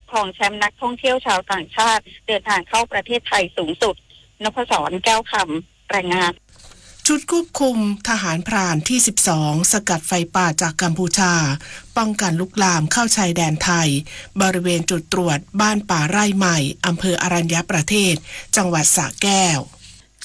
ครองแชมป์นักท่องเที่ยวชาวต่างชาติเดินทางเข้าประเทศไทยสูงสุด นพศร แก้วคำ รายงาน ชุดควบคุมทหารพรานที่ สิบสอง สกัดไฟป่าจากกัมพูชา ป้องกันลุกลามเข้าชายแดนไทย บริเวณจุดตรวจบ้านป่าไร่ใหม่ อำเภออรัญญประเทศ จังหวัดสระแก้ว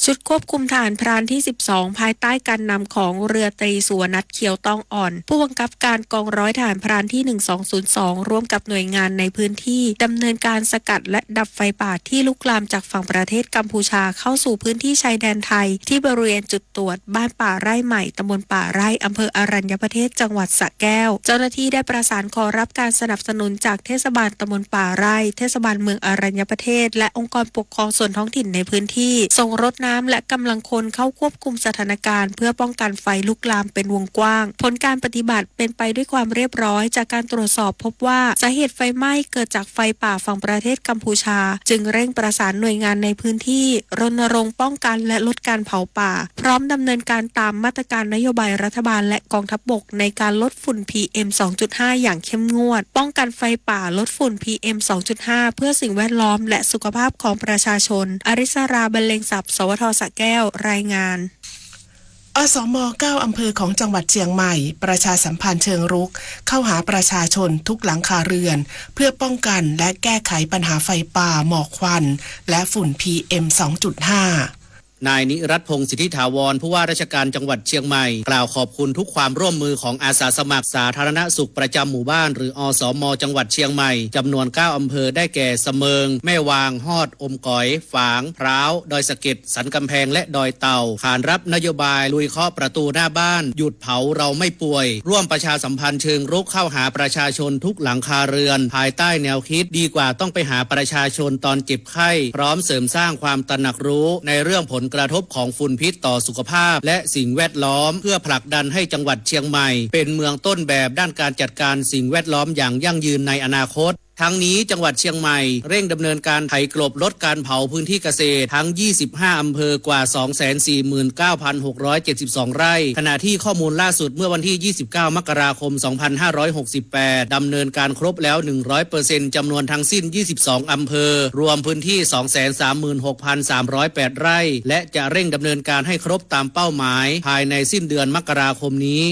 ชุดควบคุมทหารพรานที่ สิบสอง ภายใต้การนำของเรือตรีสุวนัท เขียวตองอ่อน ผู้บังคับการกองร้อยทหารพรานที่ หนึ่งสองศูนย์สอง ร่วมกับหน่วยงานในพื้นที่ ดำเนินการสกัดและดับไฟป่าที่ลุกลามจากฝั่งประเทศกัมพูชาเข้าสู่พื้นที่ชายแดนไทย ที่บริเวณจุดตรวจบ้านป่าไร่ใหม่ ตำบลป่าไร่ อำเภออรัญญประเทศ จังหวัดสระแก้ว เจ้าหน้าที่ได้ประสานขอรับการสนับสนุนจากเทศบาลตำบลป่าไร่ เทศบาลเมืองอรัญญประเทศ และองค์กรปกครองส่วนท้องถิ่นในพื้นที่ ส่งรถน้ำและกำลังคนเข้าควบคุมสถานการณ์ เพื่อป้องกันไฟลุกลามเป็นวงกว้าง ผลการปฏิบัติเป็นไปด้วยความเรียบร้อย จากการตรวจสอบพบว่าสาเหตุไฟไหม้เกิดจากไฟป่าฝั่งประเทศกัมพูชา จึงเร่งประสานหน่วยงานในพื้นที่ รณรงค์ป้องกันและลดการเผาป่า พร้อมดำเนินการตามมาตรการนโยบายรัฐบาลและกองทัพบกในการลดฝุ่น พีเอ็ม สองจุดห้า อย่างเข้มงวด ป้องกันไฟป่า ลดฝุ่น พีเอ็ม สองจุดห้า เพื่อสิ่งแวดล้อมและสุขภาพของประชาชน อริสรา บรรเลงศัพท์ สวท สระแก้ว รายงาน อสม เก้า อำเภอของจังหวัดเชียงใหม่ ประชาสัมพันธ์เชิงรุก เข้าหาประชาชนทุกหลังคาเรือน เพื่อป้องกันและแก้ไขปัญหาไฟป่า หมอกควัน และฝุ่น พีเอ็ม สองจุดห้า นายนิรัตพงศ์ สิทธิถาวร ผู้ว่าราชการจังหวัดเชียงใหม่ กล่าวขอบคุณทุกความร่วมมือของอาสาสมัครสาธารณสุขประจำหมู่บ้าน หรือ อสม จังหวัดเชียงใหม่ จำนวน เก้า อำเภอ ได้แก่ สะเมิง แม่วาง ฮอด อมก๋อย ฝาง พร้าว ดอยสะเก็ด สันกำแพง และดอยเต่า ขานรับนโยบายลุยเคาะประตูหน้าบ้าน หยุดเผาเราไม่ป่วย ร่วมประชาสัมพันธ์เชิงรุกเข้าหาประชาชนทุกหลังคาเรือน ภายใต้แนวคิดดีกว่าต้องไปหาประชาชนตอนเจ็บไข้ พร้อมเสริมสร้างความตระหนักรู้ในเรื่องผลกระทบของฝุ่นพิษต่อสุขภาพ และสิ่งแวดล้อม เพื่อผลักดันให้จังหวัดเชียงใหม่เป็นเมืองต้นแบบด้านการจัดการสิ่งแวดล้อมอย่างยั่งยืนในอนาคต ทั้งนี้จังหวัดเชียงใหม่เร่งดำเนินการไถกลบลดการเผาพื้นที่เกษตรทั้ง ยี่สิบห้า อำเภอกว่า สองแสนสี่หมื่นเก้าพันหกร้อยเจ็ดสิบสอง ไร่ ขณะที่ข้อมูลล่าสุดเมื่อวันที่ ยี่สิบเก้า มกราคม สองพันห้าร้อยหกสิบแปด ดำเนินการครบแล้ว หนึ่งร้อยเปอร์เซ็นต์ จำนวนทั้งสิ้น ยี่สิบสอง อำเภอ รวมพื้นที่ สองแสนสามหมื่นหกพันสามร้อยแปด ไร่ และจะเร่งดำเนินการให้ครบตามเป้าหมาย ภายในสิ้นเดือนมกราคมนี้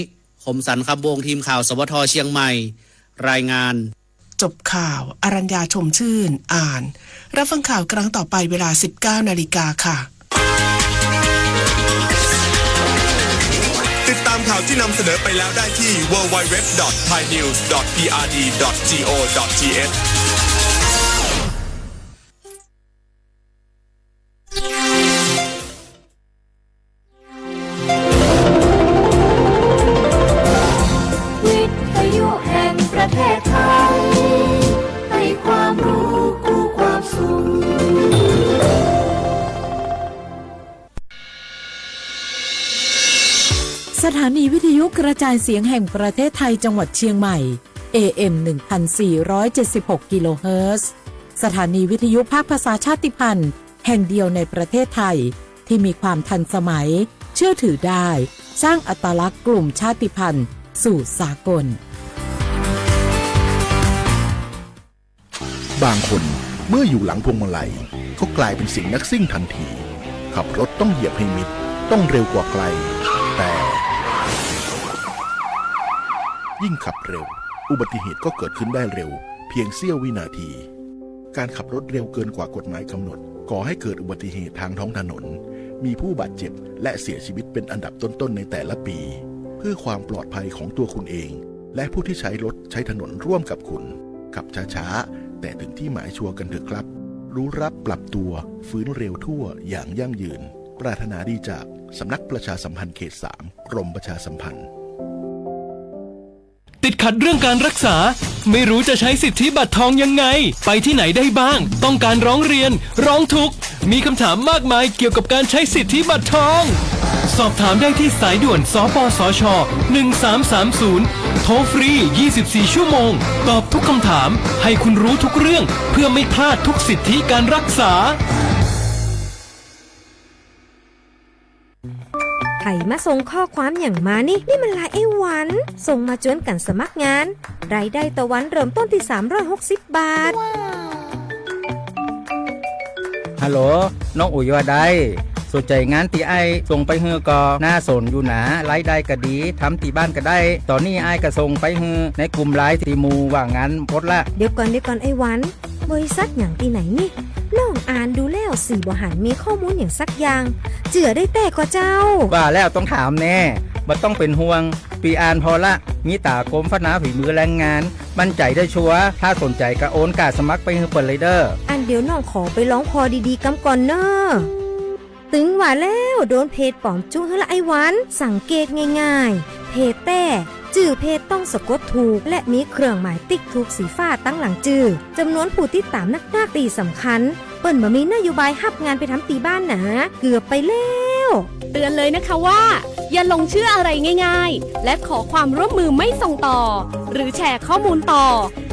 คมสันต์ คำวงศ์ ทีมข่าว สวท เชียงใหม่ รายงาน จบข่าว อรัญญา ชมชื่น อ่าน รับฟังข่าวครั้งต่อไปเวลา สิบเก้า นาฬิกาค่ะ ติดตามข่าวที่นำเสนอไปแล้วได้ที่ ดับเบิลยู ดับเบิลยู ดับเบิลยู ดอท ไทยนิวส์ ดอท พีอาร์ดี ดอท จี โอ ดอท ที เอช วิทยุแห่งประเทศไทย ให้ความรู้คู่ความสุข สถานีวิทยุกระจายเสียงแห่งประเทศไทยจังหวัดเชียงใหม่ เอ เอ็ม หนึ่งพันสี่ร้อยเจ็ดสิบหก กิโลเฮิรตซ์ สถานีวิทยุภาคภาษาชาติพันธุ์แห่งเดียวในประเทศไทย ที่มีความทันสมัย เชื่อถือได้ สร้างอัตลักษณ์กลุ่มชาติพันธุ์สู่สากล บางคนเมื่ออยู่หลังพวงมาลัยก็กลายเป็นเสียงนักซิ่งทันที ขับรถต้องเหยียบให้มิด ต้องเร็วกว่าใคร แต่ ยิ่งขับเร็ว อุบัติเหตุก็เกิดขึ้นได้เร็ว เพียงเสี้ยววินาที การขับรถเร็วเกินกว่ากฎหมายกำหนด ก่อให้เกิดอุบัติเหตุทางท้องถนน มีผู้บาดเจ็บ และเสียชีวิตเป็นอันดับต้นๆในแต่ละปี เพื่อความปลอดภัยของตัวคุณเอง และผู้ที่ใช้รถใช้ถนนร่วมกับคุณ ขับช้าๆ แต่ถึงที่หมายชัวร์กันเถอะครับ รู้ระดับปรับตัว ฟื้นเร็วทั่วอย่างยั่งยืน ปรารถนาดีจากสำนักประชาสัมพันธ์เขต สาม กรมประชาสัมพันธ์ ติดขัดเรื่องการรักษา ไม่รู้จะใช้สิทธิบัตรทองยังไง ไปที่ไหนได้บ้าง ต้องการร้องเรียน ร้องทุกข์ มีคำถามมากมายเกี่ยวกับการใช้สิทธิบัตรทอง สอบถามได้ที่สายด่วน สปสช หนึ่งสามสามศูนย์ โทรฟรี ยี่สิบสี่ ชั่วโมง ตอบทุกคำถาม ให้คุณรู้ทุกเรื่อง เพื่อไม่พลาดทุกสิทธิการรักษา ใผมาส่งข้อความอย่างมานี่ นี่มันไลน์ไอ้หวัน ส่งมาจวนกันสมัครงาน รายได้ต่อวันเริ่มต้นที่ สามร้อยหกสิบ บาท Alo, nov ua yuav dai, sua cais ngab tim aij xoo peb hwj ko, naj xoom yus nav laib dai kas dis thab tim npaj kas dai, tom nij aij kas xoo peb hwj neb kuv laib tim mus vam ngab pob laj. เดี๋ยวก่อน เดี๋ยวก่อน ไอ้วัน บริษัทอย่างที่ไหนนี่ ลองอ่านดูแล้วสิ บ่หันมีข้อมูลอย่างสักอย่าง เจื่อได้แต่ก่อเจ้า ว่าแล้วต้องถามแน่ บ่ต้องเป็นห่วง ปีอ่านพอละ มีตากรมพัฒนาฝีมือแรงงาน มั่นใจได้ชัวร์ ถ้าสนใจก็โอนกาดสมัครไปให้เปิดเลยเด้อ อันเดี๋ยวน้องขอไปลองพอดีๆกำก่อนเนอะ ตึงว่าแล้วโดนเพจปลอมจุกแล้วไอ้วัน สังเกตง่ายๆ เพจแต้ จื่อเพจต้องสะกดถูกและมีเครื่องหมายติ๊กถูกสีฟ้าตั้งหลังจื่อ จำนวนผู้ติดตามนักๆ ตีสำคัญ เปิ้นบ่มีนโยบายฮับงานไปทำตีบ้านหนา เกือบไปแล้ว เตือนเลยนะคะว่า อย่าหลงเชื่ออะไรง่ายๆ และขอความร่วมมือไม่ส่งต่อ หรือแชร์ข้อมูลต่อ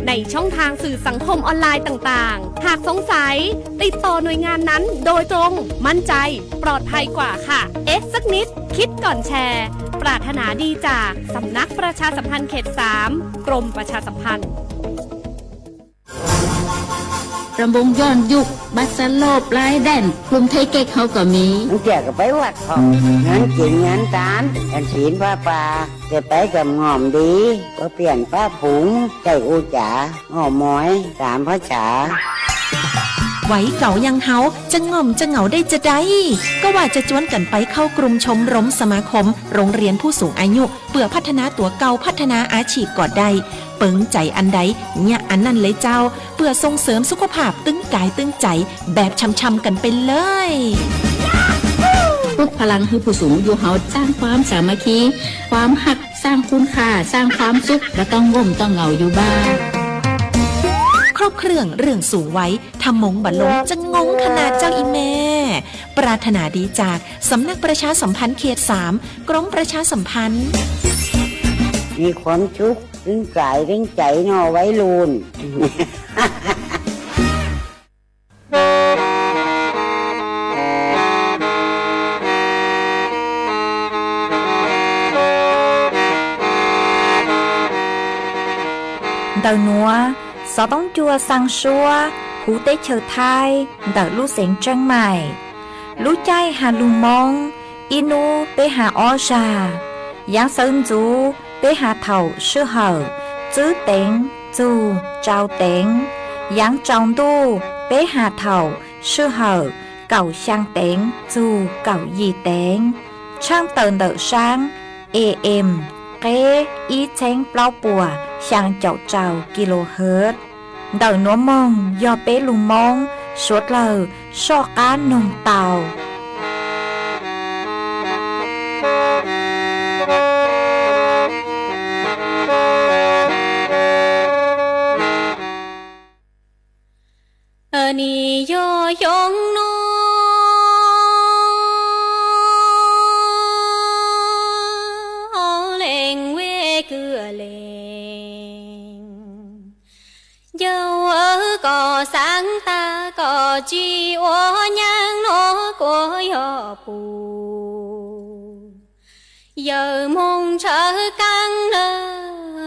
ในช่องทางสื่อสังคมออนไลน์ต่างๆ หากสงสัย ติดต่อหน่วยงานนั้นโดยตรง มั่นใจ ปลอดภัยกว่าค่ะ เอ๊ะสักนิด คิดก่อนแชร์ ปรารถนาดีจากสำนักประชาสัมพันธ์เขตสาม กรมประชาสัมพันธ์ รำวงย้อนยุค บัสโลปลายแดน กลุ่มไทยเก๊กเขาก็มี เสียก็ไปวัดเขา งานกินงานการ กันศีลผ้าป่า จะไปกับง่อมดี ก็เปลี่ยนผ้าผง ใส่อูจ๋า อ่อมอย สามภาษา ไหวเก๋ายังเฮา จะง่อมจะเหงาได้จะใด ก็ว่าจะจวนกันไปเข้ากลุ่มชมรมสมาคม โรงเรียนผู้สูงอายุ เปื่อพัฒนาตั๋วเก่า พัฒนาอาชีพก็ได้ เปิงใจ๋อันใด เยียะอันนั้นเลยเจ้า เปื่อส่งเสริมสุขภาพตึงกายตึงใจ แบบช่ำๆกันไปเลย ปลุกพลังให้ผู้สูงอายุเฮา สร้างความสามัคคี ความฮัก สร้างคุณค่า สร้างความสุข บ่ต้องง่มต้องเหงาอยู่บ้าน ครบเครื่องเรื่องสูงวัย ถ้ามงบ่ลง จะงงขนาดเจ้าอีแม่ ปรารถนาดีจากสำนักประชาสัมพันธ์เขตสาม กรมประชาสัมพันธ์ มีความสุข ตึงกายตึงใจเนาะวัยรุ่น Ntawm nuav, xov tooj cua xaa suab huv teb chaws Thaib ntawm lub xeev Tseeb Maim. Lub caij has lug Moob, ib nub peb has ob zag. Yaav sawv ntxuv peb has thaum sij hawm tswb teev txug tsau teev. Yaav tsaus ntuj peb has thaum sij hawm kaum xyaa teev txug kaum yim teev. Tshaaj tawm ntawm saab A M qeb ib txheeb plaub puas xyaa caum rau kilohertz. Ntawm nuav moog yog peb lug Moob suav dlawg soj qaab noog tau. Nim yog xyoo no leej vej kws leej, yawg koj xaav tag koj tsi ua nyaab no kuj yog pum. Yawg moog tshawv kaab nawb,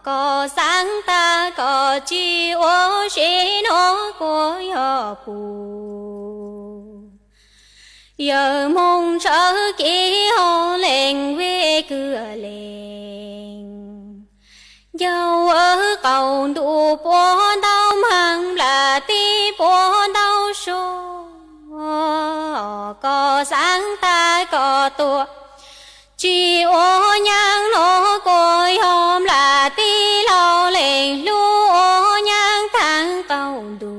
koj xaav tag koj tsi ua si no kuj yog pum. Yawg moog tshawv kiv ho leej vej kws leej, yawg qaum ntuj puab ntau, maag nplas tib puab ntau sua, koj xaav tag koj tuaj tsi ua nyaab no kuj yog nplas tib lug leej lub ua nyaab taag qaum ntuj.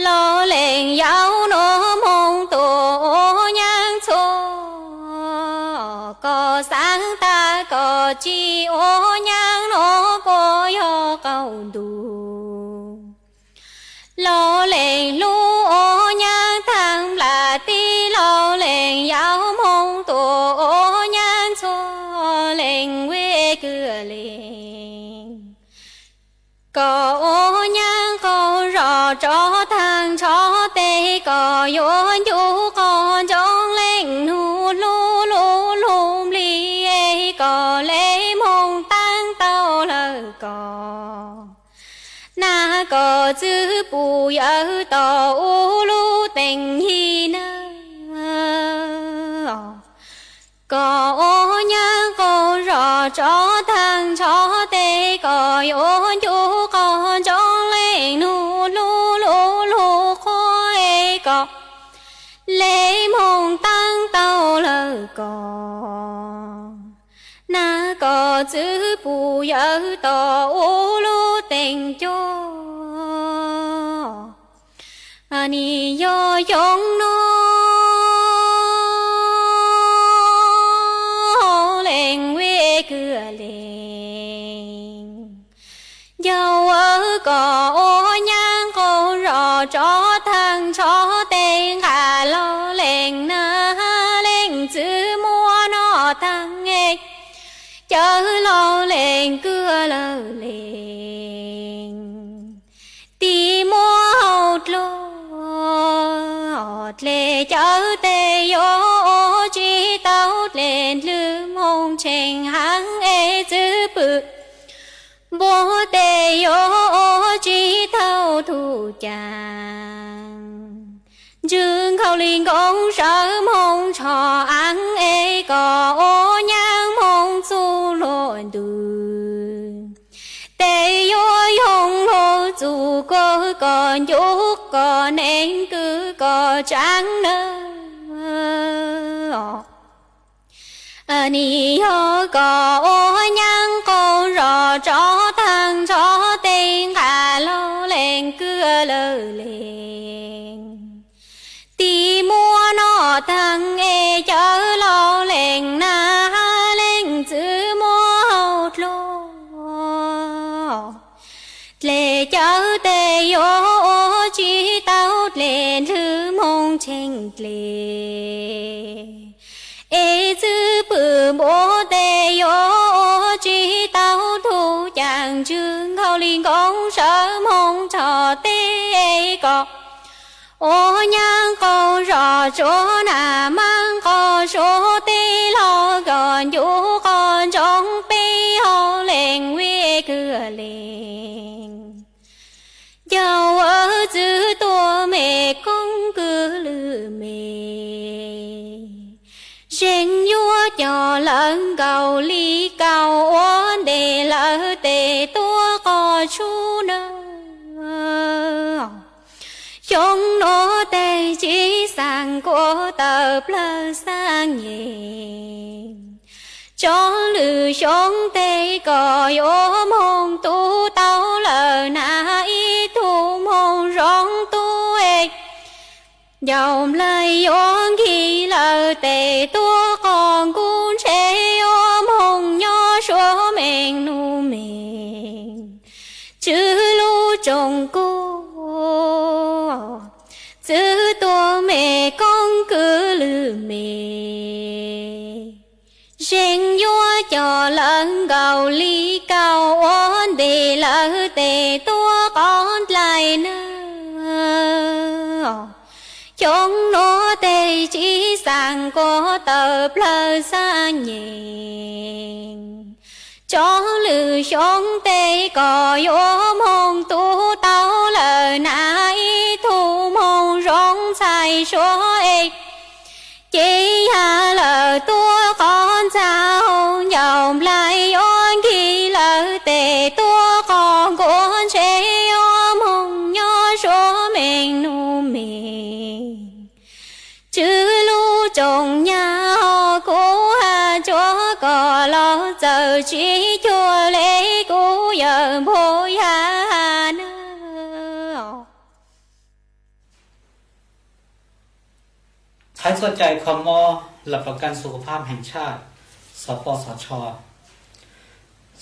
Lug leej yau no moog tuaj ua nyaab txhua, koj xaav tag koj tsi ua nyaab no kuj yog qaum ntuj. Lug leej lub ua nyaab taag nplas tib, lug leej yau moog tuaj ua nyaab txhua leej vej kws leej. Koj ua nyaab qaug zog tso taag tsho teg, koj yuav ncu qog ntsoov leej nug lug lug lug nplig, koj le moog taab tau lawm koj Nab kom txwv pum yawm tos ua lub teem hi na. Kom ua nyab qaug zos tso tag nrho tes, kom yuav ncu qog ntsoov leej nug lub lub lub qhua es kom le moog taab tau lawm kom. Nab kom txwv pum yawm tos ua lub teem coj. Nim yog xyoo no leej vij kwv leej, yog ua kom ua nyab qaug zos tso tag nrho tes, nqa los leej nab leej txwv muab noj taag es, cawv los leej kwv lawm leej, tig muab hau dlua. Dle cawv tes yuav ua tsis tau, dle ntws moog tsheej haav es txwv pwm npua tes yuav ua tsis tau tug caag. Ntswg Nkauj Lis Nkauj sawv moog tsho aav es kom ua nyab moog txug luag ntws. Tes yuav yoog luag txug kuag kom ncu kom neeg kwv kom tsaav nawb. Nim yog kom ua nyab qaug zos tso tag nrho tes, nqa los leej kwv lawm leej, tig muab noj taag es cawv los leej nab leej txwv muab hau dlua. Dle cawv tes yuav ua tsis tau, dle ntws moog tsheej dle es txwv pwm npua tes yuav ua tsis tau tug caag. Ntswg Nkauj Lis Nkauj sawv moog tsho tes kom ua nyab qaug zos tsuav nam maab qaug suav teb los kom ncu qog ntsoov peb hau leej vij kwv leej. Yog ua txwv tuag me koob kwv lwm me, zeeg yuav coj lawv nkaus li kaus ua ntej lawv tes tuaj qog tshub nawb. Xyoo nuav tes tsis xaam kuas tawm plawg xaab nyem, tso lwm xyoo tes kom yuav moog tu tau lawm nab ib tug moog zoo tub es. Ncauj nplaig yuav nkig lawm tes tuaj qog, kuv ntshe yuav moog nyob suav meej nub meej. Tswv lub tsoom kuj, txwv tuag me koob kwv lwm me, zeeg yuav coj lawv nkaus li kaus ua ntej lawv tes tuaj qog dlaim nawb. Xyoo nuav tes tsis xaam kuas tawm plawg xaab nyem, tso lwm xyoo tes kom yuav moog tu tau lawm nab ib tug moog zoo ntxhais suav es. Ces yog lawm tuaj qog ntxag hau, ncauj nplaig yuav nkig lawm tes tuaj qog, kuv ntshe yuav moog nyob suav meej nub meej. Tswv lub tsoom nyab hos, kuv has tsuav kom los txawm tsis cuag le kuv yawm npua yaj nawb. Thaib txoj cai kho mob หลักประกันสุขภาพแห่งชาติ สปสช.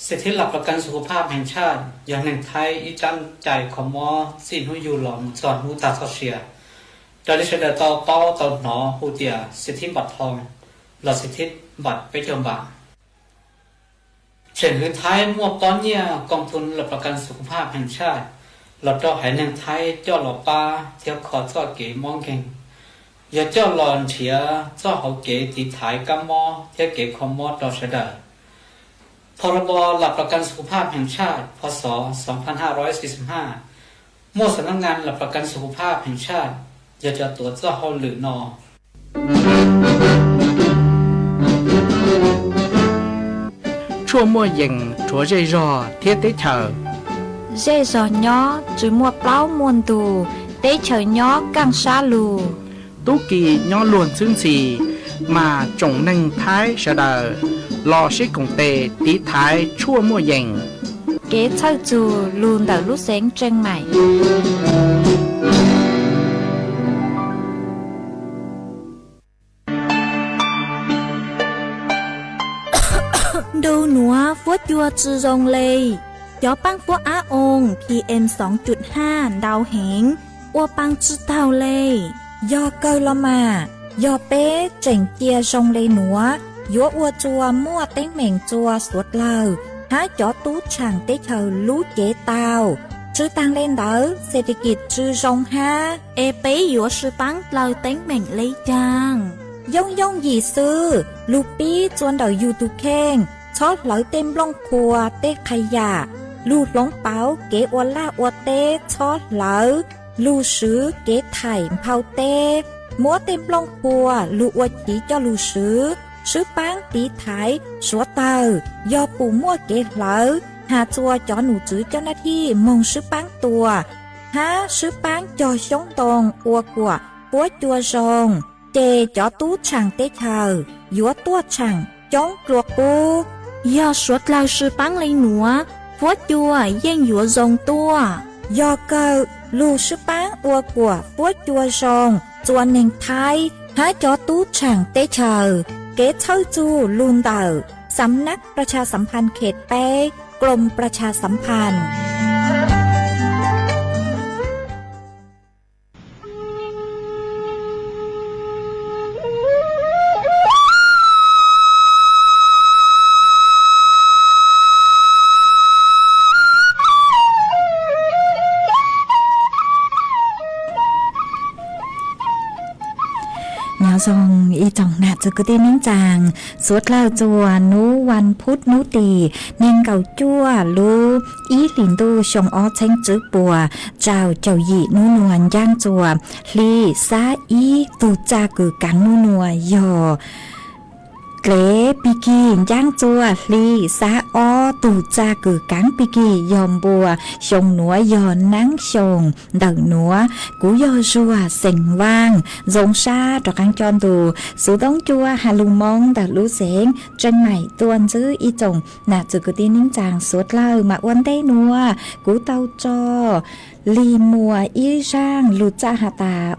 สิทธิหลักประกันสุขภาพแห่งชาติ yog neeg Thaib ib tsab cai kho mob txij hnub yug los mus txog hnub tag txoj sia, raws li sawv daws tau paub tau hnov hu tias สิทธิบัตรทอง los สิทธิบัตร peb caug npam. Tseem hwv Thaib muaj pob nyiaj กองทุนหลักประกันสุขภาพแห่งชาติ los rau haiv neeg Thaib coj los pab thiab kho txoj kev mob nkeeg, yog coj los nrhiav txoj hauv kev tiv thaiv kab mob thiab kev kho mob rau sawv daws. พรบหลักประกันสุขภาพแห่งชาติ พ.ศ. สองพันห้าร้อยสี่สิบห้า muaj สำนักงานหลักประกันสุขภาพแห่งชาติ yog cov tuav txoj hauj lwm no. Tshuaj muaj yees rhuav zej zog thiab teb chaws. Zej zog nyob tsis muaj plaub muaj ntug, teb chaws nyob kaaj sab lug. Tub ki nyob luag ntxhwb ntxhi, mas tsoom neeg Thaib sawv daws los sib koom tes tiv thaiv tshuaj muaj yees. Kev txhawj txug lug ntawm lub xeev Tseej Maim. Ntu nuav fuab cua tsi zoo le, cov paab fuab ab oo P M xoo cuj haj ntau heev, ua paa tsi taug le. Yog kawg los mas, yog peb tseem cia zoo le nuav, yuav ua tsua muaj teeb meem tsua suav dlawg hab cov tub tshaam teb chaws lub cev tau. Tsi taag le ntawd, xes tes kis tsi zoo hab, es peb yuav sib paab dlawg teeb meem le caag? Yooj yooj yim xwb, lug pib tsua ntawm yug tug kheej, txhob hlawv tej nplooj qhua tej qha yam, lug hloov pauv kev ua laj ua teb txhob hlawv, lug swv kev thaim nphau teb, muab tej nplooj qhua lug ua chiv coj lug swv, sib paab tiv thaiv suav dlawg yog pum muaj kev hlawv, has tsua cov num tswv coj nab thij moog sib paab tua, hab sib paab cog xyoob ntoo ua kuam fuab cua zoo, ces cov tub tshaam teb chaws yuav tuaj tshaam coob dlua qub. Yog suav dlawg sib paab le nuav, fuab cua yeej yuav zoo tuaj. Yog kawg, lug sib paab ua kuam fuab cua zoo tsua neeg Thaib hab cov tub tshaam teb chaws. Kev txhawj txug lug ntawm สำนักประชาสัมพันธ์เขตแปด กรมประชาสัมพันธ์ Nyob zoo ib tsoom nam txwv kwv tij neej tsaa, suav dlawg txua nub vas phuv nub tim neeg nkaum cuaj lub ib hlis ntuj xyoo ob txheeb tswb puas rau caum yim nub nua ncaab txua hli xab ib tug txaj kws kaav nub nua yog dlev pig kig, ncaab txua hli xab ob tug txaj kws kaav pig kig yog npua, xyoo nuav yog naab xyoo ntawm nuav. Kuv yog Zuag xeem Vaaj, zoo sab rov qaab coj ntu xuv toob cua has lug moo ntawm lub xeev Tseej Maim tuaj ntsib ib tsoom nam txwv kwv tij neej tsaa suav dlawg mas ua ntej nuav kuv tau tso Lig Muas ib zaaj lug txaj has tas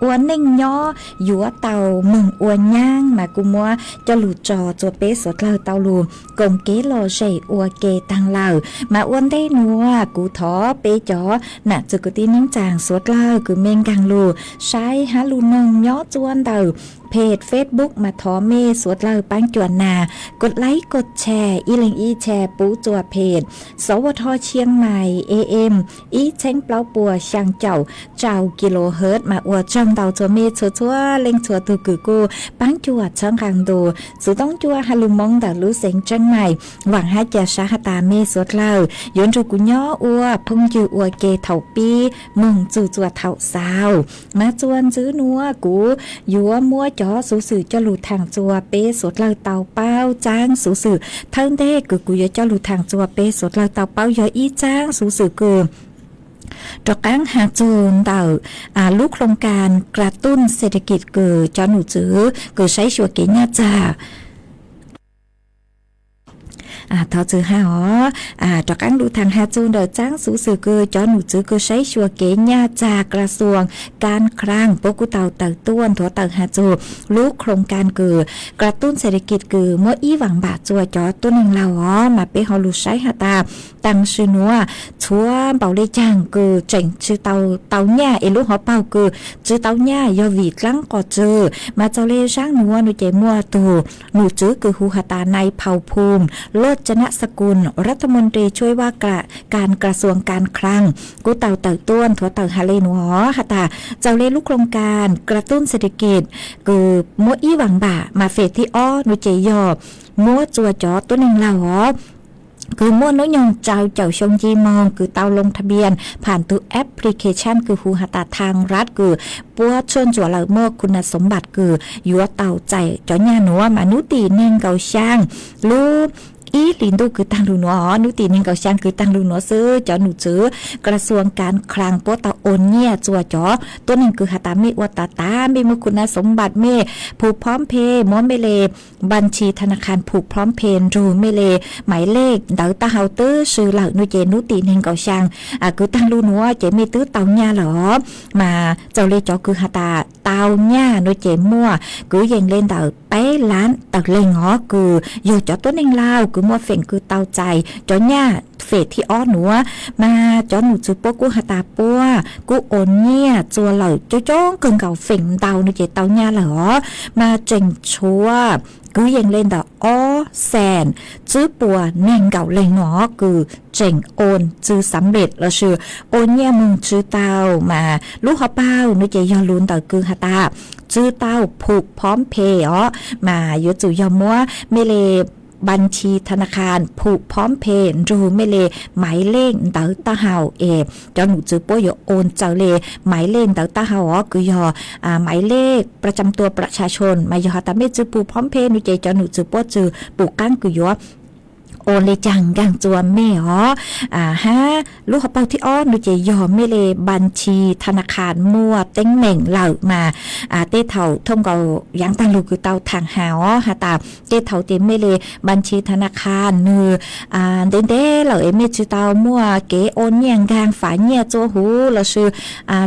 ua neej nyob yuav tau moog ua nyaab mas kuv muab coj lug tso tsua peb suav dlawg tau lug koom kev lom zem ua ke taag lawm. Mas ua ntej nuav kuv thov peb cov nam txwv kwv tij neej tsaa suav dlawg kws mej nkaag lug saib hab lug noog nyob tsua ntawm peg Facebook mas thov mej suav dlawg paab cuam nas kos laib kos tshee ib leeg ib tshee pub tsua peg Sov Ua Tho Chiang Mai A M ib txheeb plaub puas xyaa caum rau kilohertz mas ua tsaug ntau tsua mej txhua txhua leej txhua tug kws kuj paab cuam txhawb nqaa ntu xuv toob cua has lug moo ntawm lub xeev Tseej Maim. Vaam hab ca sab has tas mej suav dlawg yuav nrug kuv nyob ua phooj ywg ua ke thaum pib moog txug tsua thaum xaus. Mas tsua ntsib nuav kuv yuav muab cov xuv xwm coj lug thaam tsua peb suav dlawg tau paub. Tsaab xuv xwm thawj ntej kws kuv yuav coj lug thaam tsua peb suav dlawg tau paub yog ib tsaab xuv xwm kws rov qaab has txug ntawm lub โครงการกระตุ้นเศรษฐกิจ kws cov num tswv kws saib xyuas kev nyaj txag. Thov txwm hab os, rov qaab lug thaam has txug ntawm tsaab xuv xwm kws cov num tswv kws saib xyuas kev nyaj txag กระทรวงการคลัง puab kuj tau tawm tuaj nthuav tawm has txug lub โครงการ kws กระตุ้นเศรษฐกิจ kws muab ib vaam npam tsua cov tuab neeg laug os. Mas peb ho lug saib has tas taam sim nuav txhua npaum le caag kws tseem tsi tau tau nyaj es lub hov paug kws tsi tau nyaj yog vim dlaab qos tsw. Mas txaus le zaab nuav nua ces muaj tug num tswv kws hu has tas Nais Phau Phum Loj Tsa Na Sa Kun, Rathmon Ri Tshuaj Vaj Ka, Kas Kras Xuas Kas Khlas kuj tau tawm tuaj nthuav tawm has le nuav has tas txaus le lub โครงการกระตุ้นเศรษฐกิจ kws muab ib vaam npam mas fem thib ob nua ces yog muab tsua cov tuab neeg laug os kws muaj nub nyoog rau caum xyoo nci moog kws tau loo tha bias pham tug application kws hu has tas thaj rad kws puab tshuaj ntsuam lawm muaj khu nas xoov npam kws yuav tau txais cov nyaj nuav mas nub tim neeg nkaum xyaa lub ib hlis ntuj kws taag lug nuav os, nub tim neeg nkaum xyaa kws taag lug nuav xwb cov num tswv kras xuas kas khlaas puab tau oos nyiaj txua cov tuab neeg kws has tas mej ua tas tas mej muaj khu nas xoov npam mej phu phom phe muab mej le npas tshis tha na khas phu phom phe nrug mej le maiv lej ntawd taub hau twb swb lawm nua ces nub tim neeg nkaum xyaa kws taag lug nuav ces mej twb tau nyaj lawm os. Mas txawm le cov kws has tas tau nyaj nua ces muaj kwv yees le ntawm peb lab tawm leeg os kws yog cov tuab neeg Lauj kws muaj feem kws tau txais cov nyaj fem thib ob nuav. Mas cov num tswv puab kuj has tas puab kuj oos nyiaj txua lawm coob coob kawg nkaus feem ntau nua ces tau nyaj lawm os. Mas tseem tshuav kwv yees le ntawm ob xees tswb puas neeg nkaum leej nuav kws tseem oos tsi xav npem lossis oos nyiaj moog tsi tau. Mas lub hauv paug nua ces yog lug ntawm kws has tas tsi tau phu phom phe os, mas yuav tsum yog muab mej le npas tshis tha na khas phu phom phe nrug mej le maiv lej ntawd taub hau es cov num tswv puab yuav oos txawm le maiv lej ntawd taub hau os kws yog maiv lej pras tsam tua pras tsha tshoos. Mas yog has tas mej tsi phu phom phe nua ces cov num tswv puab tsi pum qaab kws yuav oos le caag nkaag txua mej os. Hab lub hauv paug thib ob nua ces yog mej le npas tshis tha na khas muaj teeb meem lawm mas tej thaum thooj nkaus yaav taag lug kws tau thaam has os has tas tej thaum ces mej le npas tshis tha na khas nwg ntev ntev lawm es mej tsi tau muaj kev oos nyiaj nkaag fav nyiaj txua huv lossis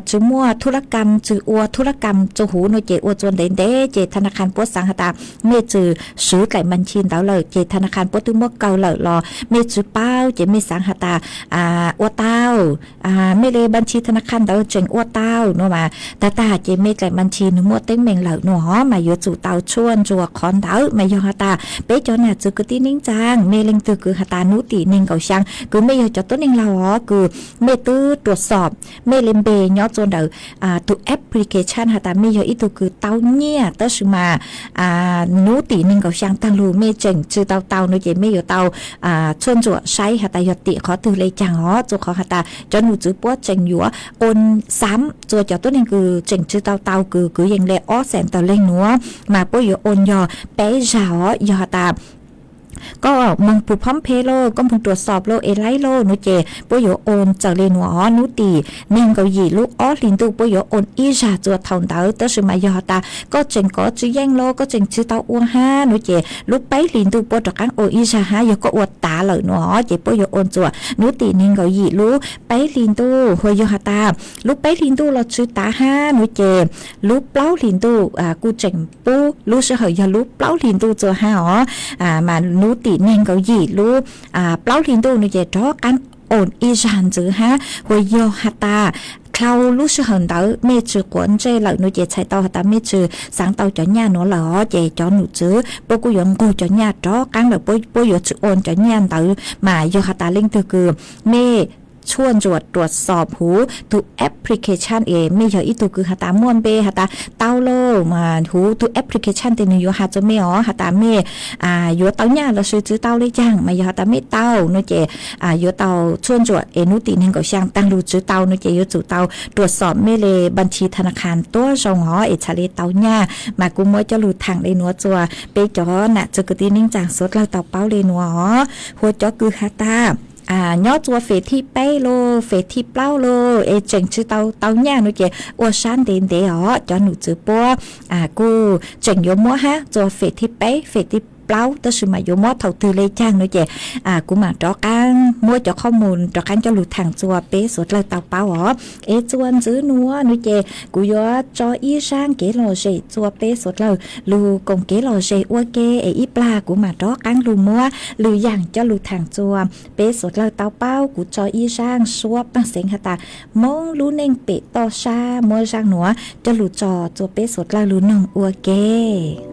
tsi muaj thu lab kam tsi ua thu lab kam txua huv nua ces ua txua ntev ntev ces tha na khas puab xaav has tas mej tsi swv dlaim npas tshis ntawd lawm ces tha na khas puab twb muab kaw lawm los mej tsi paub ces mej xaav has tas ua tau mej le npas tshis tha na khas ntawd tseem ua tau nua mas tag tag ces mej dlaim npas tshis nwg muaj teeb meem lawm nua mas yuav tsum tau tshuaj ntsuas qhov ntawd. Mas yog has tas peb cov nam txwv kwv tij neej tsaa mej leej twg kws has tas nub tim neeg nkaum xyaa kws mej yog cov tuab neeg Lauj os kws mej twb ruam xob mej le npe nyob txua ntawm tug application has tas mej yog ib tug kws tau nyiaj tab sis mas nub tim neeg nkaum xyaa taag lug mej tseem tsi tau tau nua ces mej yuav tau tshuaj ntsuam saib has tas yog tim qhov twg le caag os txua qhov has tas cov num tswv puab tseem yuav oos xav txua cov tuab neeg kws tseem tsi tau tau kws kwv yees le ob xees tawm leej nuav mas puab yuav oos yog peb zag os. Yog has tas koj moog phu phom phe lauj koj moog ruam xob lauj es laib lauj nua ces puab yuav oos txawm le nuav os nub tim neeg nkaum yim lub ob hlis ntuj puab yuav oos ib zag txua thaum ntawd tab sis mas yog has tas koj tseem kov tsi yeej lauj koj tseem tsi tau ua hab nua ces lub peb hlis ntuj puab rov qaab oos ib zag hab yog koj ua tav lawm nua os ces puab yuav oos txua nub tim neeg nkaum yim lub peb hlis ntuj. Hu yog has tas lub peb hlis ntuj los tsi tav hab nua ces lub plaub hlis ntuj kuj tseem pub lub sij hawm yog lub plaub hlis ntuj txua hab os. Mas nub tim neeg nkaum yim lub plaub hlis ntuj nua ces rov qaab oos ib zag ntxiv hab. Hu yog has tas dlhau lub sij hawm ntawd mej tsi quav ntsej lawm nua ces txhais tau has tas mej tsi xaav tau cov nyaj nuav lawm os ces cov num tswv puab kuj yuav nqug cov nyaj rov qaab lawm, puab yuav tsi oos cov nyaj ntawd. Mas yog has tas leej twg kws mej tshuaj ntsuam ruam xob huv tug application es mej yog ib tug kws has tas muaj npe has tas tau lauj mas huv tug application tes nwg yuav has txug mej os has tas mej yuav tau nyaj lossis tsi tau le caag. Mas yog has tas mej tau nua ces yuav tau tshuaj ntsuam es nub tim neeg nkaum xyaa taag lug tsi tau nua ces yuav tsum tau ruam xob mej le npas tshis tha na khas tuab zoo os es txhad le tau nyaj. Mas kuv muab coj lug thaam le nuav txua peb cov nam txwv kwv tij neej tsaa suav dlawg tau paub le nuav os. Hu cov kws has tas nyob txua fem thib peb lauj fem thib plaub lauj es tseem tsi tau tau nyaj nua ces ua sab ntev ntev os cov num tswv puab kuj tseem yuav muab hab txua fem thib peb fem thib plaub tab sis mas yuav muab thaum twg le caag nua ces kuv mam rov qaab muab cov qhov mus rov qaab coj lug thaam txua peb suav dlawg tau paub os. Es txua ntxiv nuav nua ces kuv yuav tso ib zaaj kev lom zem txua peb suav dlawg lug koom kev lom zem ua ke es ib plag kuv mam rov qaab lug muab lwm yaam coj lug thaam txua peb suav dlawg tau paub. Kuv tso ib zaaj suab paaj xeev has tas Moob lub neej pem toj sab, muab zaaj nuav coj lug tso txua peb suav dlawg lug noog ua ke.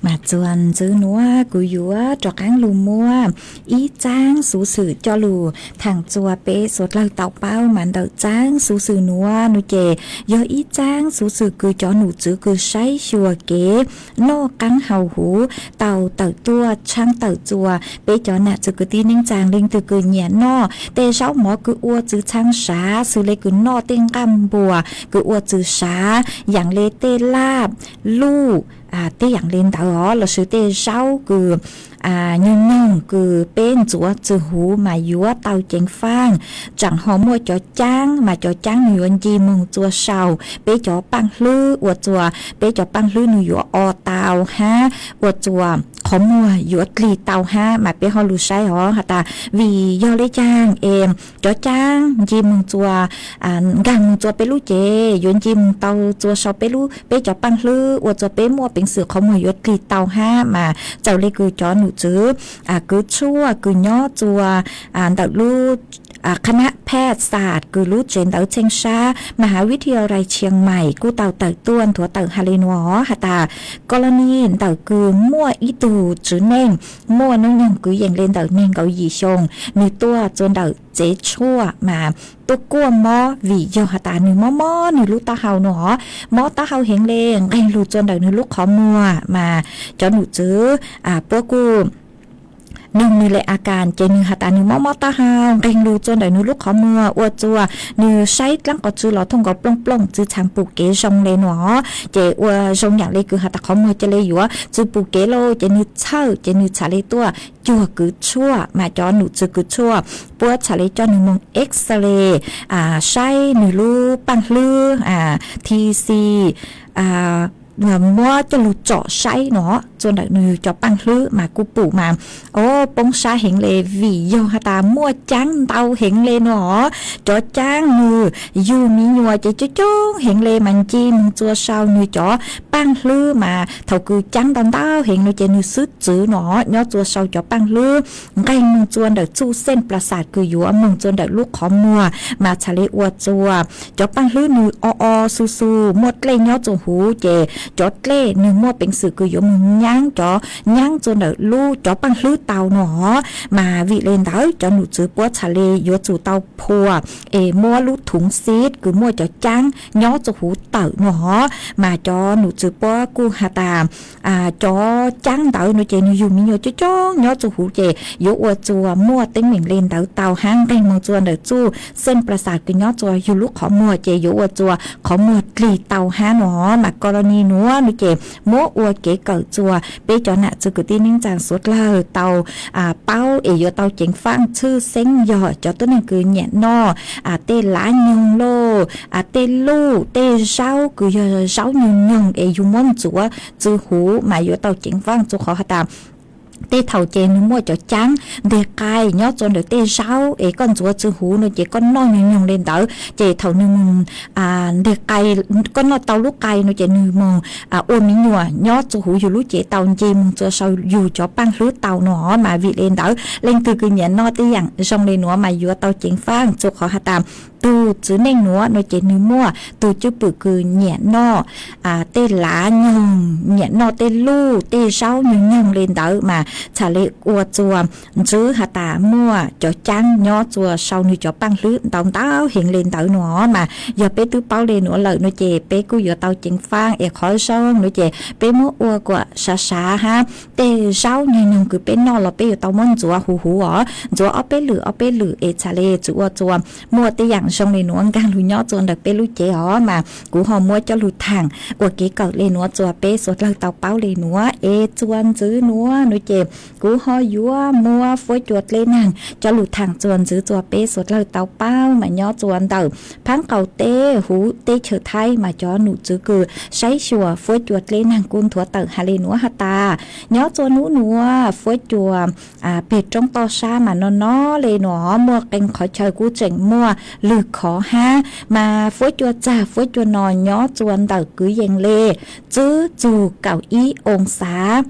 Mas txuas ntxiv nuav kuv yuav rov qaab lug muab ib txaab xuv xwm coj lug thaam txuas peb suav dlawg tau paub. Mas ntawm txaab xuv xwm nuav nuav ces yog ib txaab xuv xwm kws cov num txwv kws saib xyuas kev noj qaab haus huv tau tawm tuaj tshaab tawm txuas peb cov nam txwv kwv tij neej tsaa leej twg kws nyiam noj tej zaub mov kws ua txwv txhaav sav, xws le kws noj tej nqaj npuas kws ua txwv sav, yaam le tej laj, luj, tej yaam le ntawd os, lossis tej zaub kws nyoog nyoog kws peb ntxuav txwv huv mas yuav tau ceev faaj. Tsaam ho muaj cov caab, mas cov caab nwg yuav nce moog txua sau peb cov paaj hlwb, ua txuas peb cov paaj hlwb nwg yuav o tau hab ua txuas qhov muag yuav dlig tau hab. Mas peb ho lug saib os has tas vim yog le caag es cov caab nce moog txua, nkaag moog txua peb lub cev, yuav nce moog tau txua sau peb lub, peb cov paaj hlwb, ua txuas peb muaj peev xwm qhov muag yuav dlig tau hab. Mas txawm le kws cov num txwv kws tshuaj kws nyob txua ntawm lub qhab nab phaj xas kws lub tsev ntawv txheej sab Mahawithialai Chiang Mai kuj tau tawm tuaj nthuav tawm has le nuav os has tas, kos los ni ntawm kws muaj ib tug tswv neej muaj nub nyoog kwv yees le ntawm neeg nkaum yim xyoo, nwg tuaj txua ntawm tsev tshuaj mas tuaj kuaj mob vim yog has tas nwg mob mob nwg lub taub hau nuav os, mob taub hau heev le, nqeeg lug txua ntawm nwg lub qhov muag. Mas cov num txwv puab kuj noog nwg le a kas ces nwg has tas nwg mob mob taub hau, nqeeg lug txua ntawm nwg lub qhov muag, ua txuas nwg saib dlaab qhov tswv los thooj nkaus plooj plooj tsi txhaav pum kev zoo le nuav os. Ces ua zoo yaam le kws has tas qhov muag ca le yuav tsi pum kev lauj, ces nwg txhawj ces nwg txhad le tuaj cuag kws tshuaj. Mas cov num txwv kws tshuaj puab txhad le coj nwg moog X-ray, saib nwg lub paaj hlwb, TEC, muab coj lug tsom saib nuav txua ntawm nwg cov paaj hlwb mas kuj pum mas, o, poob sab heev le vim yog has tas muaj caab ntau heev le nuav os. Cov caab nwg yug me nyuam ces coob coob heev le mas nce moog txua sau nwg cov paaj hlwb mas thaus kws caab ntau ntau heev nuav ces nwg xwb txwv nuav nyob txua sau cov paaj hlwb, nqeeg moog txua ntawm txuj xeej plas xas kws yuav moog txua ntawm lub qhov muag mas txhad le ua txuas cov paaj hlwb nwg o o xu xu muaj dlej nyob txua huv ces cov dlej nwg muaj peev xwm kws yuav moog nyaab cov, nyaab txua ntawm lub cov paaj hlwb tau nuav os. Mas vim le ntawd cov num txwv puab txhad le yuav tsum tau phua es muab lub thuv xib kws muaj cov caab nyob txua huv tawm nuav os. Mas cov num txwv puab kuj has tas cov caab ntawd nuav ces nwg yug me nyuam coob coob nyob txua huv ces yuav ua txuas muaj teeb meem le ntawd tau hab, nqeeg moog txua ntawm txuj xeej plas xas kws nyob txua yug lub qhov muag ces yuav ua txuas qhov muag dlig tau hab nuav os. Mas kos los ni nuav nuav ces muab ua kev kawm txua peb cov nam txwv kwv tij neej tsaa suav dlawg tau paub es yuav tau ceev faaj tshwj xeeb yog cov tuab neeg kws nyiam noj tej lav nyoog lauj, tej luj, tej zaub kws yog zaub nyoog nyoog es yug muab ntxuav txwv huv mas yuav tau ceev faaj txua qhov has tas tej thaus ces nwg muaj cov caab nteg qai nyob txua ntawm tej zaub es koj ntxuav txwv huv nuav ces koj noj nyoog nyoog le ntawd ces thaus nwg moog nteg qai, koj noj tau lub qai nuav ces nwg moog ua me nyuam nyob txua huv yug lub cev tau, nce moog txua sau yug cov paaj hlwb tau nuav os. Mas vim le ntawd leej twg kws nyiam noj tej yaam zoo le nuav mas yuav tau ceev faaj txua qhov has tas tug txwv neej nuav nuav ces nwg muaj tug cwj pwm kws nyiam noj tej lav nyoog, nyiam noj tej luj tej zaub nyoog nyoog le ntawd mas txhad le ua txuas ntxwv has tas muaj cov caab nyob txua sau nwg cov paaj hlwb ntau ntau heev le ntawd nuav os. Mas yog peb twb paub le nuav lawm nuav ces peb kuj yuav tau ceev faaj es qhov zoo nuav ces peb muab ua kuas sav sav hab tej zaub nyoog nyoog kws peb noj los peb yuav tau muab ntxuav huv huv os, ntxuav ob peb lwm ob peb lwm es txhad le tsi ua txuas muaj tej yaam zoo le nuav nkaag lug nyob txua ntawm peb lub cev os. Mas kuv ho muab coj lug thaam ua kev kawm le nuav txua peb suav dlawg tau paub le nuav es txua ntxiv nuav nuav ces kuv ho yuav muab fuab cua dleb naag coj lug thaam txua ntxiv txua peb suav dlawg tau paub. Mas nyob txua ntawm phaab qaum teb huv teb chaws Thaib mas cov num txwv kws saib xyuas fuab cua dleb naag kuj nthuav tawm has le nuav has tas nyob txua nub nuav fuab cua peg roob toj sab mas no no le nuav, muaj qee qhov chaw kuj tseem muaj lwg khov hab. Mas fuab cua txag fuab cua no nyob txua ntawm kwv yees le tswb txug kaum ib oo xav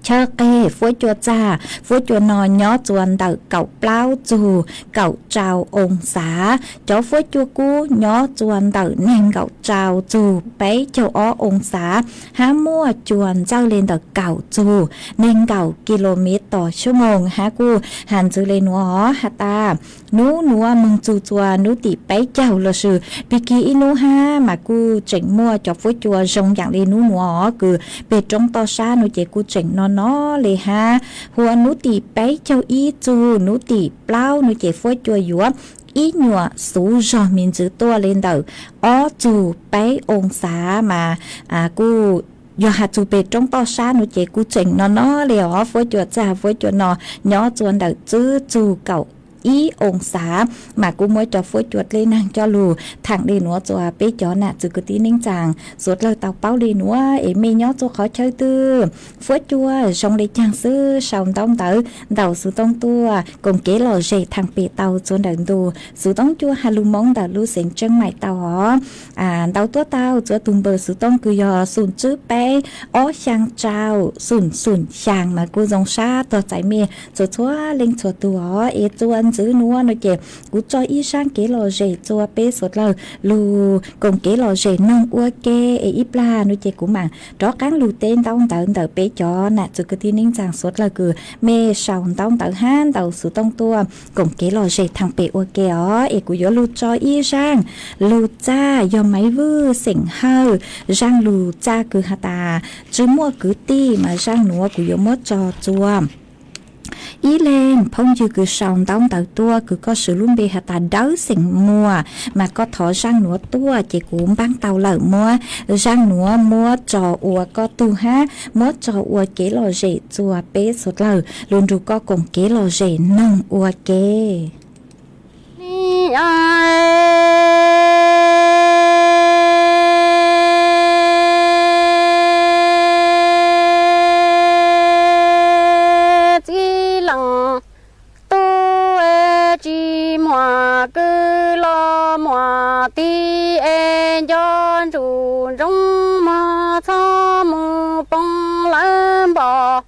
Chaw qeg fuab cua txag fuab cua no nyob txuas ntawm kaum plaub txug kaum rau oo xav. Cov fuab cua kub nyob txuas ntawm neeg nkaum rau txug peb caug ob oo xav, hab muaj cua ntxawj le ntawm kaum txug neeg nkaum kis lus mev tos xuab moos. Hab kuj has ntxiv le nuav os, has tas nub nuav moog txug txuas nub tim peb caug lossis pig kig ib nub hab mas kuj tseem muaj cov fuab cua zoo yaam le nub nuav os, kws peg roob toj sab nuav ces kuj tseem no no le hab. Huv nub tim peb caug ib txug nub tim plaub nuav ces fuab cua yuav ib nyuam xuv zog me ntsis tuaj le ntawm ob txug peb oo xav mas kuj yog has txug peg roob toj sab nuav ces kuj tseem no no le os. Fuab cua txag fuab cua no nyob txuas ntawm tsib txug kaum ib oo xav, mas kuj muab cov fuab cua dleb neeg coj lug thaam le nuav rua peb cov nam txwv kwv tij neej tsaa suav dlawg tau paub le nuav. Es mej nyob txug qhov chaw twg fuab cua zoo le caag xwb sau ntaub ntawv ntaus xuv tooj tuaj koom kev lom zem thaam pem tau txug ntawm ntu xuv tooj cua has lug Moob ntawm lub xeev Tseeb Maim tau os. Ntaus tuab tau txug tug npawb xuv tooj kws yog xum tsib peb ob xyaa rau xum xum xyaa mas kuj zoo sab tuag txais mej txhua txhua leej txhua tug os. Es txuas ntxiv nuav nuav ces kuv tso ib zaaj kev lom zem rua peb suav dlawg lug koom kev lom zem noog ua ke. Es ib plag nuav ces kuv maam rov qaab lug teb ntaub ntawv ntawm peb cov nam txwv kwv tij neej tsaa suav dlawg kws mej sau ntaub ntawv hab ntaus xuv tooj tuaj koom kev lom zem thaam pem ua ke os. Es kuv yuav lug tso ib zaaj lug txag yog Maiv Vwj xeem Hawj, zaaj lug txag kws has tas tsi muaj kwv tij mas zaaj nuav kuv yuav muab tso rua ib leeg phooj ywg kws sau ntaub ntawv tuaj kws koj swv lub npe has tas Dawb xeem Muas mas koj thov zaaj nuav tuaj ces kuv npaab tau lawm muab zaaj nuav muab tso ua koj tug hab muab tso ua kev lom zem rua peb suav dlawg lug nrug koj koom kev lom zem noog ua ke. Txij Leej Tub tsis muaj kwv los muaj tij es nco ntsuj ntsoov mog txhob mus poob lawv npos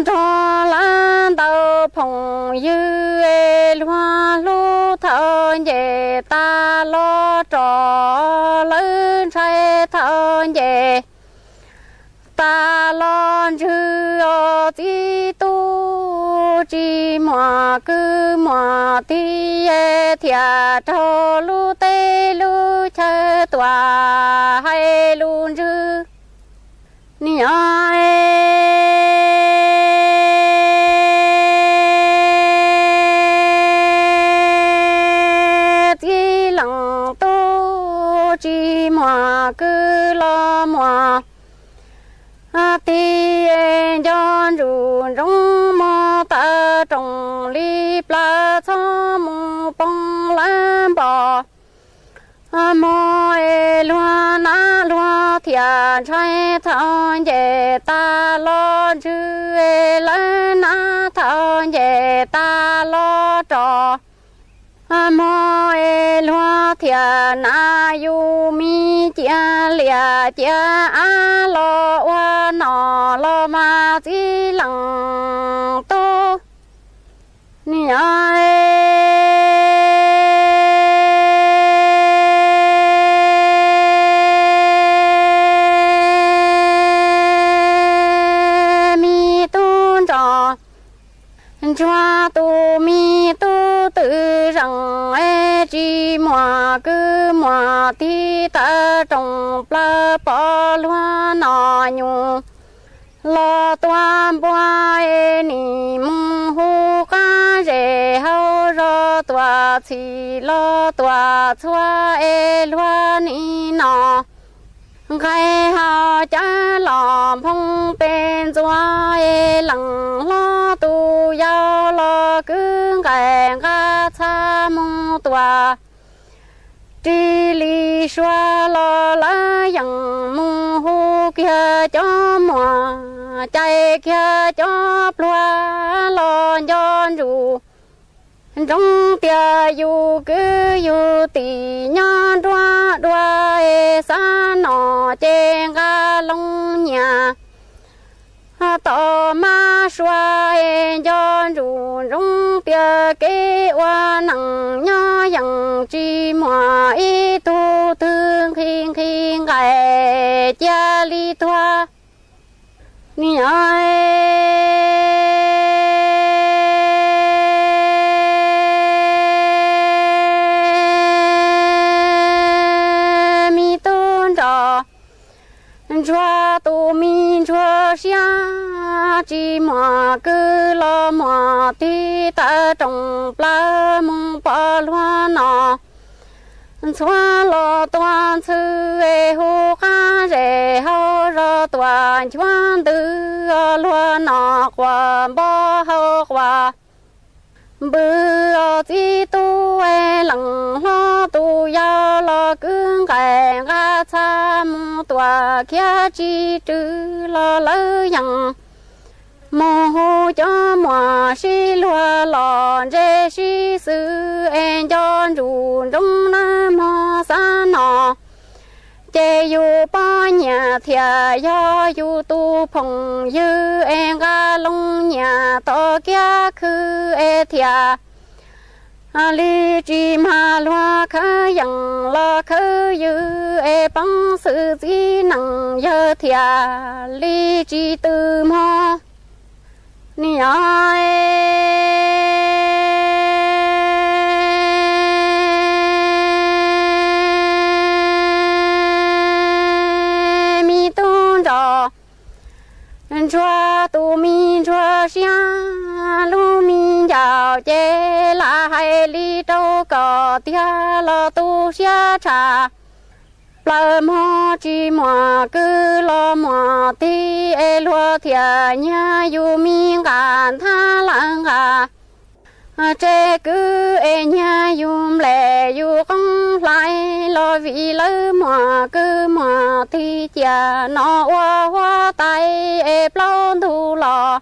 nrog lawv ntawm phooj ywg es luag hlub thaum nce tas los rov lawv ntshai thaum nce tas los ntswg os txij tub tsis muaj kwv muaj tij thiaj raug lub teb lub chaw tuaj hais lus ntswg. Niam Txij Leej Tub tsis muaj kwv los muaj tij nco ntsuj ntsoov mog tawm rooj li plaws txhob mus poob lawv npos mog es luag nab luag thiaj ntshai thaum nce tas los ntswg es lawv nab thaum nce tas los rov mog es luag thiaj nab yus me cia liam cia av los ua noj los mas Txij Leej Tub. Niam me tub nrog ntsuag tus me tub twb zeem es tsis muaj kwv muaj tij tawm rooj plaws pom luag noj nyuj los tuaj npua es nim mus hu qab zes hauv zos tuaj txhij los tuaj txhua es luag nim no nqaij hauv cawv los nphoo pes ntxuav es leej hlob tus yau los kwv nqaij nqa txhaj mus tuaj ris li sua los lawv yeej mus hu kiag cov muag cais kiag cov pluag los nco ntsuj ntsoov tias yus kwv yus tij nyob nruab dua es xav noj ces nqa loo nyiaj tom mab sua es nco ntsuj ntsoov tias kev ua neej nyob yeej tsis muaj ib tug twg nqhis nqhis nqaij cia li tuag. Niam me tub nrog ntsuag tus me ntsuag siab tsis muaj kwv los muaj tij tawm rooj plaws mus pom luag no. Ntxhuav los tuaj ntxhw es hu qab zes hauv zos tuaj nchuav ntws os luag no quas npov hauv quas npw os txiv tub es leej hlob tus yau los kwv nqaij nqa txha mus tuaj khiav tsis rwg los lawv yeej mus hu cov muam sib luag los ntse sib xwm es nco ntsuj ntsoov nawb mog xav no. Ces yus poj niam thiaj yog yus tus phooj ywg es nqa loo nyiaj tom kiab khw es thiaj li tsis mag luag khawv yeej los khawv ywg es poob xwm txiv neej yawg thiaj li tsis tw mog. Niam me tub nrog ntsuag tus me ntsuag siab lub me ncaus ces lam hais li rau koj tiag los tu siab tshaj plaws mog tsis muaj kwv los muaj tij es luag thiaj nyiag yus me nqa nthab lawv nqa tsev kwv es nyiag yus nplej yus qoob hlais los vim lawv muaj kwv muaj tij cia no ua huab tais es plaub ntug los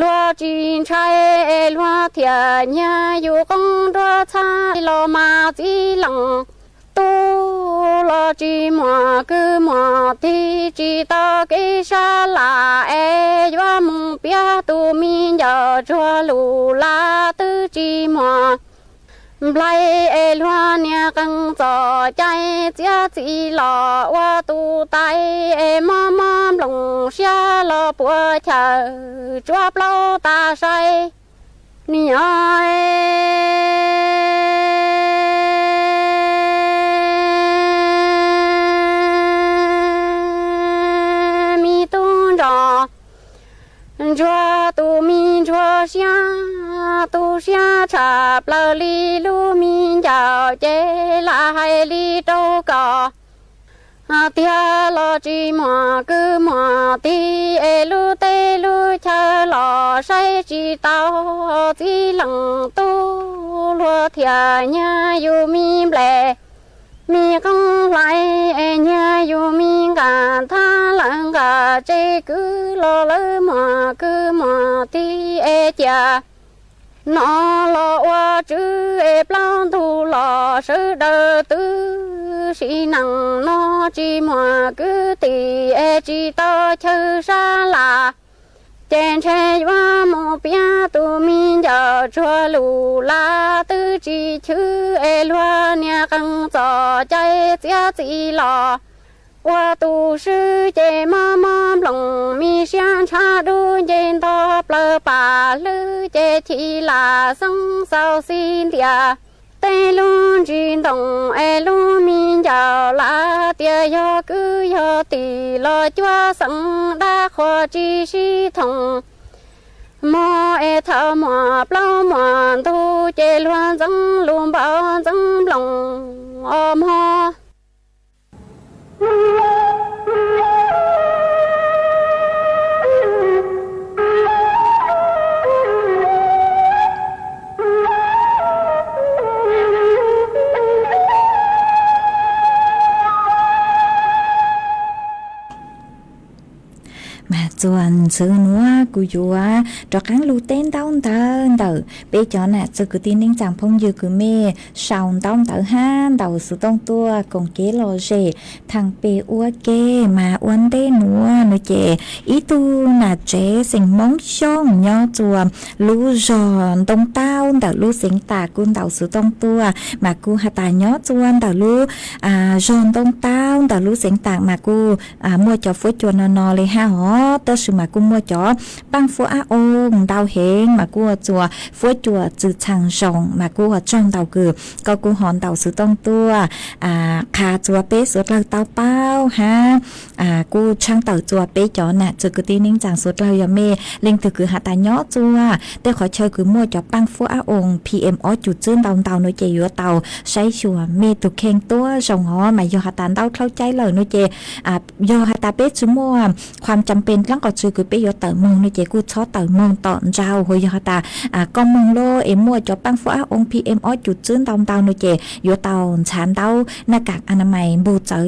luag tsis ntshai es luag thiaj nyiag yus qoob nruab txhab los mas txiv leej tub los tsis muaj kwv muaj tij tsis tau kev sab laj es yuav mus piav tus me ncaus tsuag lus laj twb tsis muaj nplai es luag niag qeej txom cai txiav txim los ua tus tais es mob mob nplooj siab los puas chaw tsuab plaub tas sai. Niam me tub nrog ntsuag tus me ntsuag siab tu siab tshaj plaws li lub me ncaus ces lam hais li rau koj tiag los tsis muaj kwv muaj tij es lub teb lub chaw los saib tsis tau txiv leej tub luag thiaj nyiag yus me nplej me qoob hlais es nyiag yus me nqa nthab lawv nqa tsev kwv los lawv muaj kwv muaj tij es cia no los ua tswv es plaub ntug los sawv daws twb sim neej no tsis muaj kwv tij es tsis tau chaw sab laj ces ntshe yuav mus piav tus me ncaus tsuag lus laj twb tsis chwv es luag niag qeej txom cai txiav txim los ua tus swb ces mob mob nplooj me siab ntshav dub nce nto plaws pam hlwb ces chim lam xeeb xaus xis ntiag tej lub ntsis ntoo es lub me ncaus laj tias yog kwv yog tij los cuab xeem dab qhuas tsis sib thooj mog es thaum muaj plaub muaj ntug ces luag ntxeev lus npau ntxeev nplooj os mog. Mas Txuas ntxiv nuav kuv yuav rov qaab lug teb ntaub ntawv ntawm peb cov nam txwv kwv tij neej tsaa phooj ywg kws mej sau ntaub ntawv hab ntaus xuv tooj tuaj koom kev lom zem thaam peg ua ke. Mas ua ntej nuav no ces ib tug nam tsev xeem Moob Xyooj nyob txuas lub zog Ntoo Taub ntawm lub xeev Taam kuj ntaus xuv tooj tuaj, mas kuj has tas nyob txuas ntawm lub zog Ntoo Taub ntawm lub xeev Taam mas kuj muaj cov fuab cua no no le hab os, tab sis mas kuj muaj cov paaj fuab ab oo ntau heev mas kuj ua txuas fuab cua txwm txheem zoo, mas kuj ua tsaug ntau kws koj kuj ho ntaus xuv tooj tuaj qha txuas peb suav dlawg tau paub hab kuj tshaab tawm txuas peb cov nam txwv kwv tij neej tsaa suav dlawg. Yog mej leej twg kws has tas nyob txuas tej qhov chaw kws muaj cov paaj fuab ab oo PM ob cum txwb ntau ntau no ces yuav tau saib xyuas mej tug kheej tuab zoo os. Mas yog has tas ntaub dlhaub caib lawm no ces yog has tas peb tsi muaj qhuam cam pes dlaab qhov tsi kws peb yuav tawm moog no ces kuj txhob tawm moog tom nraug. Hu yog has tas koj moog lawm es muaj cov paaj fuab ab oo PM ob cum txwb ntau ntau no ces yuav tau ntxhaav ntaub naj kam a na mais npug txawv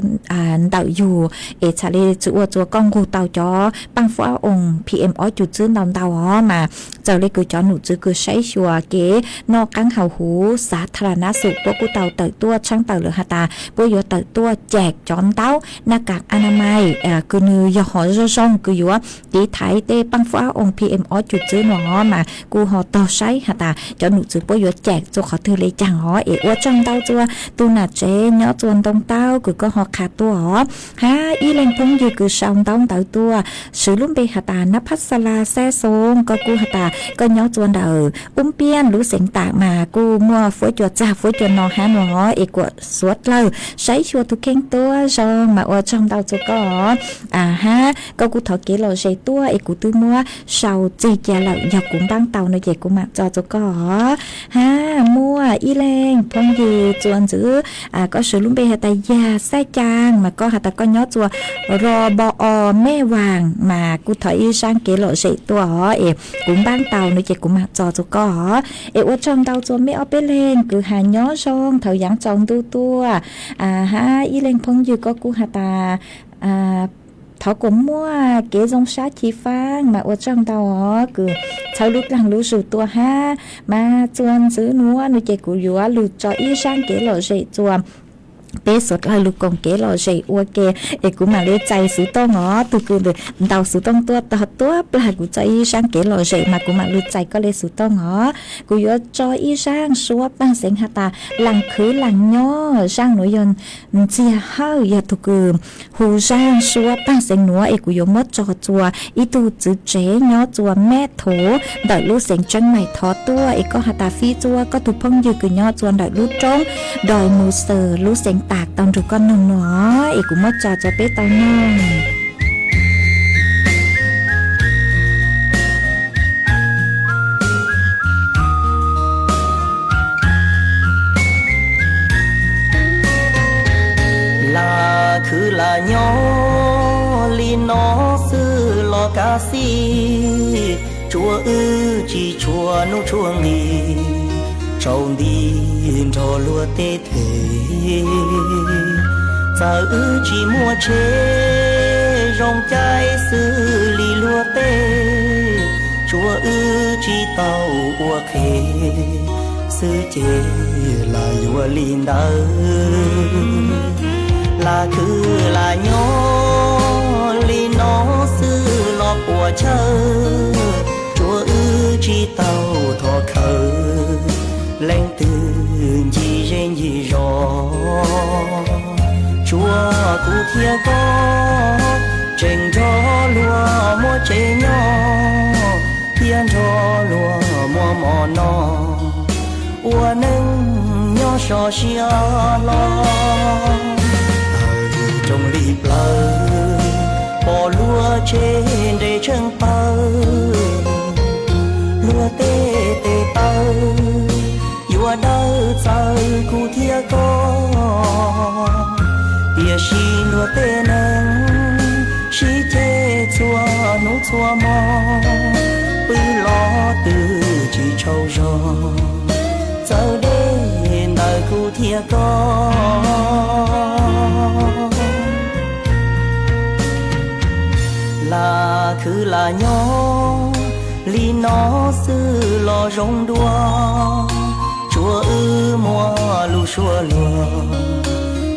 ntawm yug es txhad le tsi ua txuas koj nqug tau cov paaj fuab ab oo PM ob cum txwb ntau ntau os. Mas txawm le kws cov num txwv kws saib xyuas kev noj qaab haus huv xav tha la nab xum puab kuj tau tawm tuaj tshaab tawm lawm has tas puab yuav tawm tuaj cam cov ntaub naj kam a na mais kws nwg yog hov zoo zoo kws yuav tiv thaiv tej paaj fuab ab oo PM ob cum txwb no os. Mas kuj ho tog saib has tas cov num txwv puab yuav cam txuas qhov twg le caag os. Es ua tsaug ntau txuas tug nam tsev nyob txuas Ntoo Taub kws koj ho qha tuaj os. Hab ib leeg phooj ywg kws sau ntaub ntawv tuaj swv lub npe has tas Nab Phab Xa La Xab Xoo, koj kuj has tas koj nyob txuas ntawm Ub Npiab lub xeev Taam mas kuj muaj fuab cua txag fuab cua no hab no os. Es kuas suav dlawg saib xyuas tug kheej tuab zoo mas ua tsaug ntau txuas koj os. Hab koj kuj thov kev lom zem tuaj es kuv twb muab sau txig ca lawm, yog kuv npaab tau no ces kuv maam tso txuas koj os. Hab muaj ib leeg phooj ywg txuas ntxiv, koj swv lub npe has tas Yag Xab Caag mas koj has tas koj nyob txuas Ro Npo O Mej Vaam mas kuj thov ib zaaj kev lom zem tuaj os es kuv npaab tau no ces kuv maam tso txuas koj os. Es ua tsaug ntau txuas mej ob peb leeg kws has nyob zoo thaum yaav tsaus ntuj tuaj. Hab ib leeg phooj ywg koj kuj has tas thov kuas muaj kev zoo sab chiv faab mas ua tsaug ntau os kws txhawb lub dlaag lub zug tuaj hab. Mas txuas ntxiv nuav no ces kuv yuav lug tso ib zaaj kev lom zem txuas peb suav dlawg lug koom kev lom zem ua ke es kuv maam le txais xuv tooj os. Tug kws ntaus xuv tooj tuaj tog tuab plag kuv tso ib zaaj kev lom zem mas kuv maam lug txais koj le xuv tooj os. Kuv yuav tso ib zaaj suab paaj xeev has tas Laam Khwv Laam Nyob. Zaaj nuav yog Ntxiag Hawj yog tug kws hu zaaj suab paaj xeev nuav es kuv yuav muab tso txuas ib tug txwv tsev nyob txuas Meb Thuv ntawm lub xeev Tseeb Maim thov tuaj es koj has tas fib txuas koj tug phooj ywg kws nyob txuas ntawm lub roob Doi Mus Xwm lub xeev Taam tau nrug koj noog no es kuv muab tso txuas peb tau noog. Lam khwv lam nyob li no xwb los kav xij, tsuav wb tsis tshua hnub tshua nqis, tsaus nti nrog luag tej them. Txawm wb tsis muaj tsheb zoo caij xws li luag tej, tsuav wb tsis tau ua qhev xwb ces lam yuav li ntawd. Lam khwv lam nyob li no xwb los puas chawj, tsuav wb tsis tau thov khawv, leej twg ncig zej ncig zos. Tsuav kuv thiab koj tseem nrog luag muaj tsev nyob, thiab nrog luag muaj mov noj, ua neej nyob so siab hlo. Taws rooj li plawv, pom luag tsheb nres tsheej taw, luag tej tes taw yuav dawb txawv kuv thiab koj. Tiam sis luag tej neeg sib ceg txhua hnub txhua hmo, pw los twb tsis tsaug zog, txawv deb ntawm kuv thiab koj. Lam Wb lam nyob li no xwb los zoo dua, tsuav wb muaj lub suab luag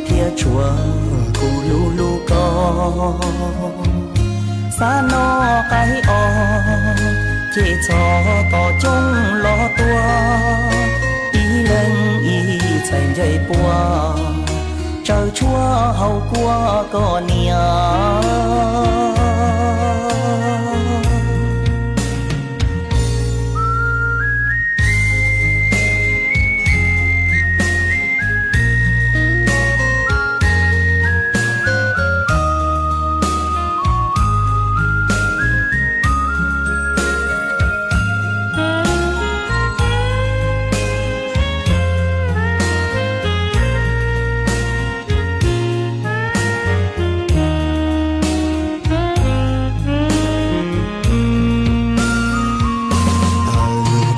thiab tsuav kuv hlub hlub koj. Xav noj qaib os, ces txhob tos coob los tua, ib leeg ib txhais ncaig pua, tsaws tshuaj haus kua koj niam.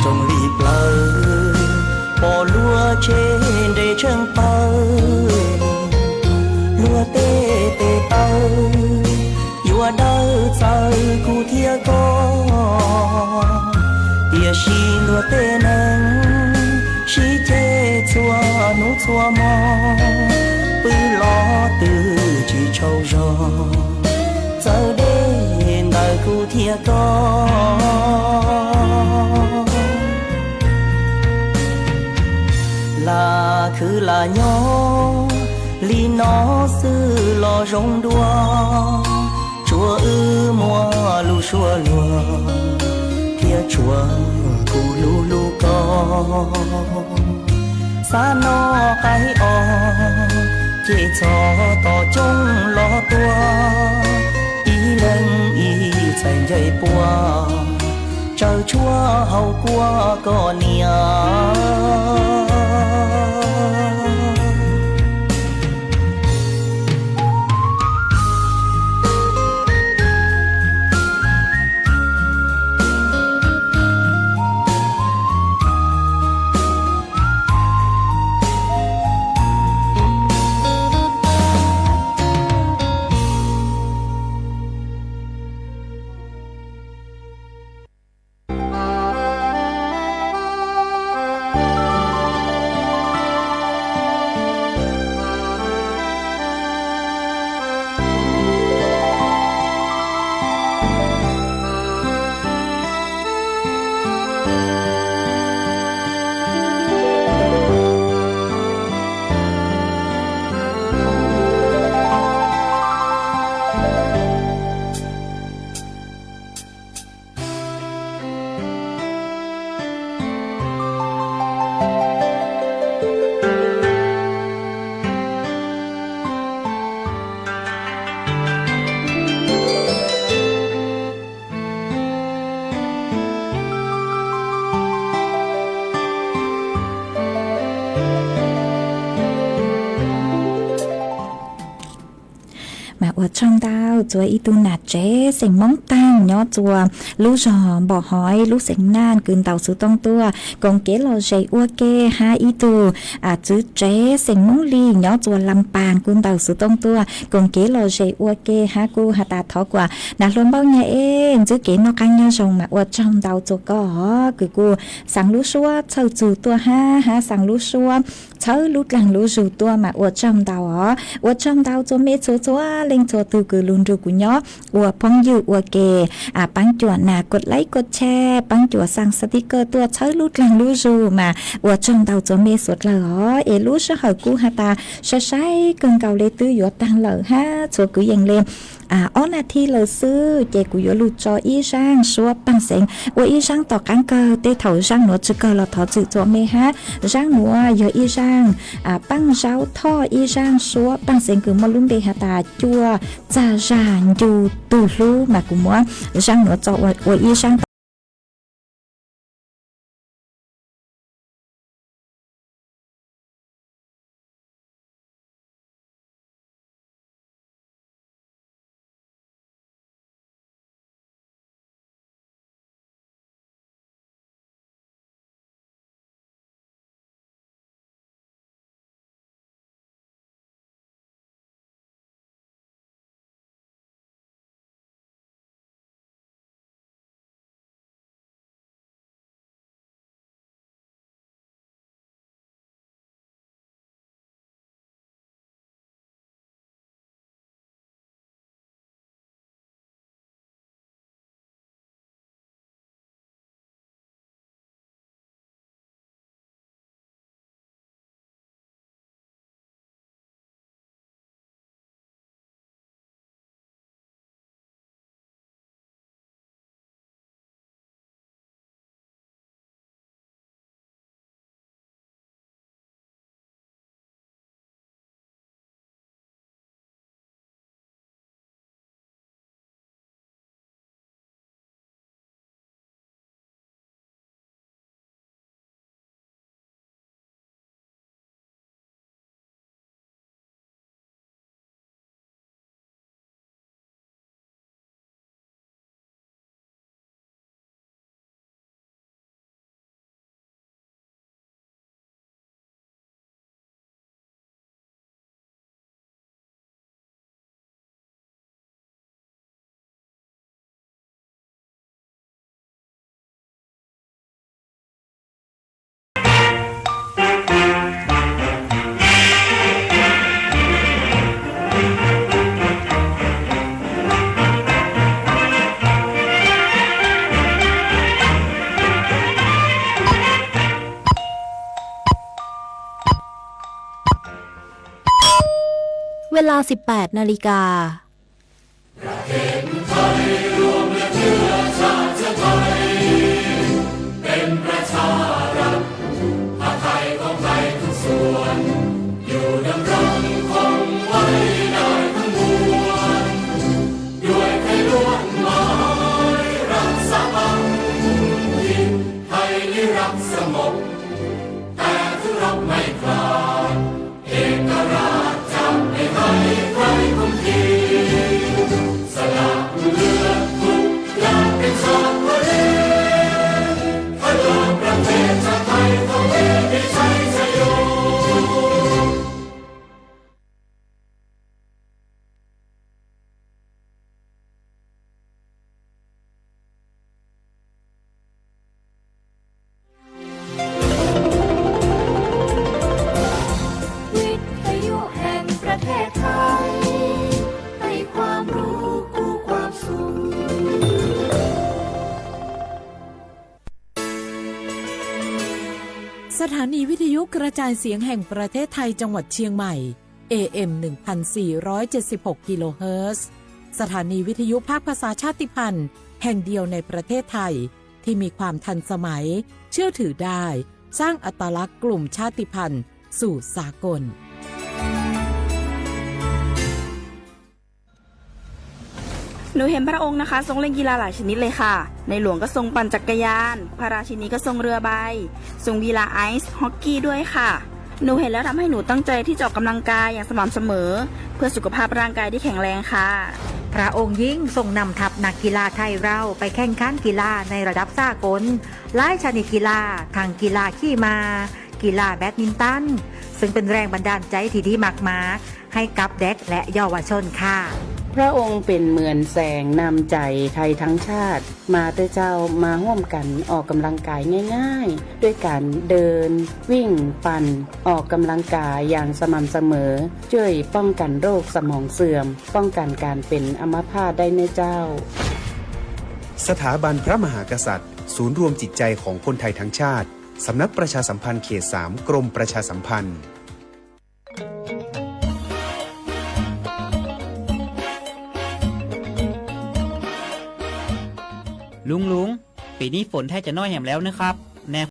Taws rooj li plawv, pom luag tsheb nres tsheej pawg, luag tej tes taw yuav dawb txawv kuv thiab koj. Tiam sis luag tej neeg sib ceg txhua hnub txhua hmo, pw los twb tsis tsaug zog, txawv deb ntawm kuv thiab koj. Lam khwv lam nyob li no xwb los zoo dua, tsuav wb muaj lub suab luag thiab tsuav kuv hlub hlub koj. Xav noj qaib os, ces txhob tos coob los tua, ib leeg ib txhais ncaig pua, tsaws tshuaj haus kua koj niam. Mas ua tsaug ntau txua ib tug nam tsev xeem Moob Taag nyob txua lub zog Npom Haiv lub xeem Naj kuj ntaus xov tooj tuaj koom kev lom zem ua ke, hab ib tug txwv tsev xeem Moob Lis nyob txua Lam Paas kuj ntaus xov tooj tuaj koom kev lom zem ua ke, hab kuj has tas thov kuas nam hluas Npauj Nyag Ej ntxub kev noj qaab nyob zoo. Mas ua tsaug ntau txua koj os, kws kuj xaav lub suab txhawj txug tuaj hab, hab xaav lub suab txhawb lub dlaag lub zug tuaj. Mas ua tsaug ntau os, ua tsaug ntau txua mej txhua txhua leej txhua tug kws lug nrug kuv nyob ua phooj ywg ua ke, paab cuam nas kuas laib kuas tshaj, paab cuam xaa xab tib kawj tuaj txhawb lub dlaag lub zug. Mas ua tsaug ntau txua mej suav dlawg os. Es lub sij hawm kuj has tas sai sai kawg nkaus le twb yuav taag lawm hab txhua kwv yees le ob nas thi lawm xwb, ces kuv yuav lug tso ib zaaj suab Paaj Xeev ua ib zaaj tom qaab kawg. Tej thaum zaaj nuav tsi kawg los thov txim txua mej hab. Zaaj nuav yog ib zaaj Paaj Zaub Thoj, ib zaaj suab Paaj Xeev kws muaj lub npe has tas Cuaj Txag Zag Ncu Tug Hlub. Mas kuv muab zaaj nuav tso ua ib zaaj สิบแปดนาฬิกา เป็นประชารัฐ ผ้าไทยของไทยทุกส่วน อยู่ดำรงคงไว้ได้ทั้งมวล ด้วยไทยล้วนหมายรักสามัคคี ไทยนิรักสงบ แต่ถึงรบไม่ขาด เอกราชจะไม่ให้ใครคุมขีด สละเลือดทุกอย่างเป็นชาติทะเล เพื่อประเทศชาติไทยของพี่มีชัยชโย วิทยุแห่งประเทศไทย ให้ความรู้คู่ความสุข สถานีวิทยุกระจายเสียงแห่งประเทศไทยจังหวัดเชียงใหม่ เอ เอ็ม หนึ่งพันสี่ร้อยเจ็ดสิบหก กิโลเฮิรตซ์ สถานีวิทยุภาคภาษาชาติพันธุ์แห่งเดียวในประเทศไทย ที่มีความทันสมัย เชื่อถือได้ สร้างอัตลักษณ์กลุ่มชาติพันธุ์สู่สากล หนูเห็นพระองค์นะคะทรงเล่นกีฬาหลายชนิดเลยค่ะ ในหลวงก็ทรงปั่นจักรยาน พระราชินีก็ทรงเรือใบ ทรงกีฬาไอซ์ฮอกกี้ด้วยค่ะ หนูเห็นแล้วทำให้หนูตั้งใจที่จะออกกำลังกายอย่างสม่ำเสมอ เพื่อสุขภาพร่างกายที่แข็งแรงค่ะ พระองค์ยิ่งทรงนำทัพนักกีฬาไทยเราไปแข่งขันกีฬาในระดับสากล หลายชนิดกีฬา ทั้งกีฬาขี่ม้า กีฬาแบดมินตัน ซึ่งเป็นแรงบันดาลใจที่ดีมากๆ ให้กับเด็กและเยาวชนค่ะ พระองค์เป็นเหมือนแสงนำใจไทยทั้งชาติ มาเถอะเจ้า มาร่วมกันออกกำลังกายง่ายๆ ด้วยการเดิน วิ่ง ปั่น ออกกำลังกายอย่างสม่ำเสมอ ช่วยป้องกันโรคสมองเสื่อม ป้องกันการเป็นอัมพาตได้เนอะเจ้า สถาบันพระมหากษัตริย์ ศูนย์รวมจิตใจของคนไทยทั้งชาติ สำนักประชาสัมพันธ์เขตสาม กรมประชาสัมพันธ์ ลุงๆ ปีนี้ฝนแทบจะน้อยแหมแล้วนะครับ